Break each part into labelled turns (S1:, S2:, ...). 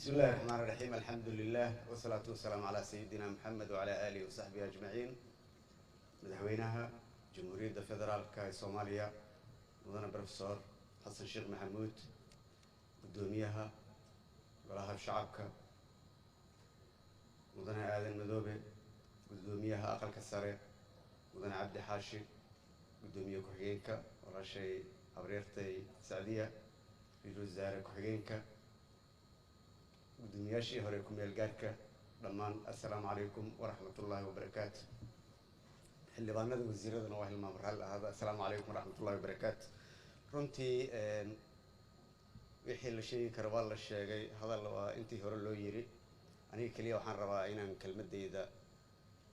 S1: بسم الله الرحمن الرحيم، الحمد لله والصلاة والسلام على سيدنا محمد وعلى آله وصحبه أجمعين. Madaxweynaha Jamhuuriyadda Federaalka ee Soomaaliya, mudane Professor Xasan Sheekh Maxamuud, guddoomiyaha Golaha Shacabka, mudane Aadan Madoobe, guddoomiyaha Aqalka Sare, mudane Cabdi Xaashi, guddoomiye ku-xigeenka, walaashay habaryartay Sacdiya, ra-iisul wasaare ku-xigeenka, guddoomiyaashii hore ku-meel gaarka, dhammaan assalaamu calaykum waraxmatullaahi wabarakaatu. Xildhibaanada, wasiiradana waa hilmaam, raalli ahaada. Assalaamu calaykum waraxmatullahi wabarakaatu. Runtii wixii la sheegi karo waa la sheegay, hadal waa intii hore loo yiri. Aniga keliya waxaan rabaa inaan kelmadeyda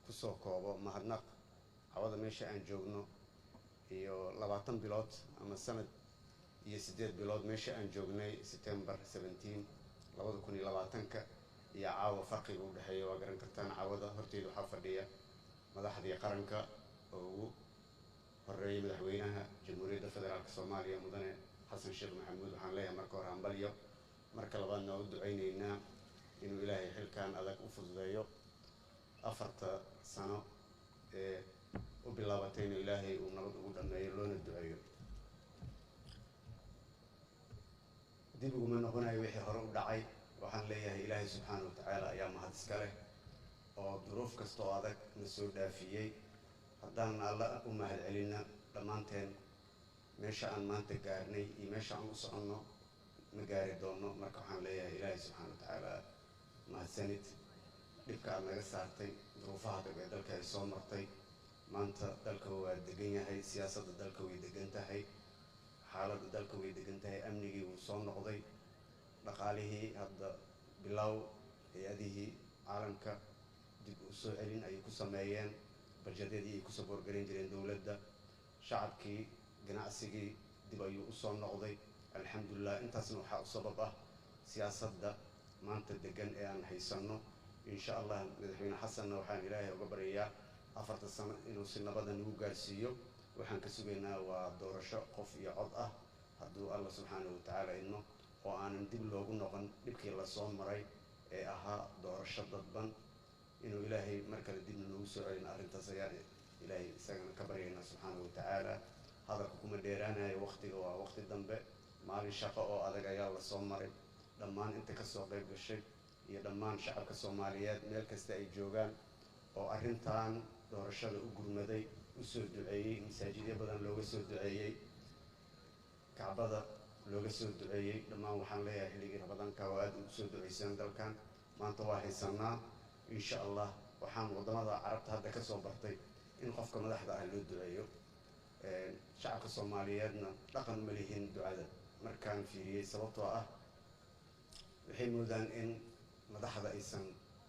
S1: kusoo koobo mahadnaq. Cawada meesha aan joogno iyo 20 bilood ama sanad iyo 8 bilood meesha aan joognay September 17 2020-ka iyo caawa farqiga u dhexeeya waa garan kartaan. Caawada horteyda waxaa fadhiya madaxdii qaranka oo ugu horeeyay madaxweynaha Jamhuuriyadda Federaalka Soomaaliya, mudane Xasan Sheekh Maxamuud. Waxaan leeyahay marka hore hambalyo, marka labaadna waa u ducayneynaa inuu Ilaahay xilkan adag u fududeeyo, 4ta sano ee u bilaabatay inuu Ilaahay uu nabad ugu dhameeyo, loona duceeyo. Dib uguma noqonayo wixii hore u dhacay. Waxaan leeyahay Ilaahay subxaana wa tacaala ayaa mahad iska leh oo duruuf kasta oo adag na soo dhaafiyey. Haddaan Alla u mahad celinna, dhammaanteen meesha aan maanta gaarnay iyo meesha aan u soconno ma gaari doono. Marka waxaan leeyahay Ilaahay subxaana wa tacaala mahadsanid dhibka aad naga saartay, duruufaha adag ee dalka ay soo martay. Maanta dalka waa degan yahay, siyaasadda dalka way degan tahay, xaaladda dalka way degan tahay, amnigii wuu soo noqday, dhaqaalihii hadda bilow, hay-adihii caalamka dib u soo celin ayay ku sameeyeen bajadyadii ay kusoo boorgaran jireen dowladda, shacabkii, ganacsigii dib ayuu usoo noqday, alxamdulilah. Intaasna waxaa u sabab ah siyaasadda maanta degan ee aan haysanno, insha Allah. Madaxweyne Xasanna waxaan Ilaahay uga baryayaa 4ta sano inuu si nabada nagu gaarsiiyo. Waxaan ka sugaynaa waa doorasho qof iyo cod ah, hadduu Alla subxaanahu watacaala idmo, oo aanan dib loogu noqon dhibkii lasoo maray ee ahaa doorasho dadban, inuu Ilaahay mar kale dibna noogu soo celin. Arrintaas ayaan Ilaahay isagana ka baryaynaa subxaanahu watacaala. Hadalka kuma dheeraanayo, waqtiga waa waqti dambe, maalin shaqo oo adag ayaa lasoo maray. Dhammaan inta kasoo qayb gashay iyo dhammaan shacabka Soomaaliyeed meel kasta ay joogaan oo arrintan doorashada u gurmaday, usoo duceeyey, masaajidyo badan looga soo duceeyey, Kacbada looga soo duceeyey, dhammaan waxaan leeyahay xilligii Ramadaanka oo aada ugu soo duceysaan dalkan maanta waa haysanaa, insha Allah. Waxaan waddamada Carabta hadda kasoo bartay in qofka madaxda ah loo duceeyo. Shacabka Soomaaliyeedna dhaqan uma lihiin ducada markaan fiiriyey, sababtoo ah waxay moodaan in madaxda aysan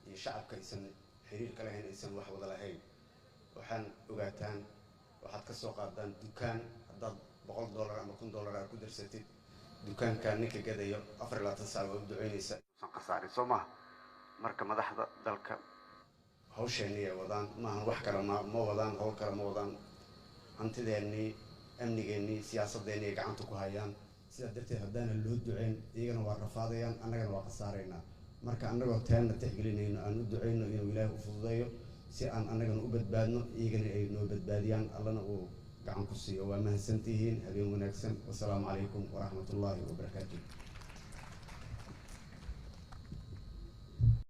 S1: iyo shacabka aysan xiriir ka lahayn, aysan wax wada lahayn. Waxaan ogaataan, waxaad ka soo qaadaan dukaan, haddaad $100 ama $1000 aad ku darsatid dukaankan, ninka gadayo 24 saac waa u duceynaysaa inuusan khasaarin, soo maha? Marka madaxda dalka hawsheennii ay wadaan maahan wax kale ma wadaan, hawl kale ma wadaan, hantideennii, amnigeennii, siyaasadeennii ay gacanta ku hayaan. Sidaa darteed haddaanan loo duceyn, iyagana waa rafaadayaan, annagana waa khasaaraynaa. Marka annagoo teenna tixgelinayno, aan u duceyno inuu Ilaahay u fududeeyo si aan annagana u badbaadno, iyagana ay noo badbaadiyaan, Allana uu gacan ku siiyo. Waa mahadsantihiin, habeen wanaagsan, wasalaamu calaykum waraxmatullaahi wabarakaatu.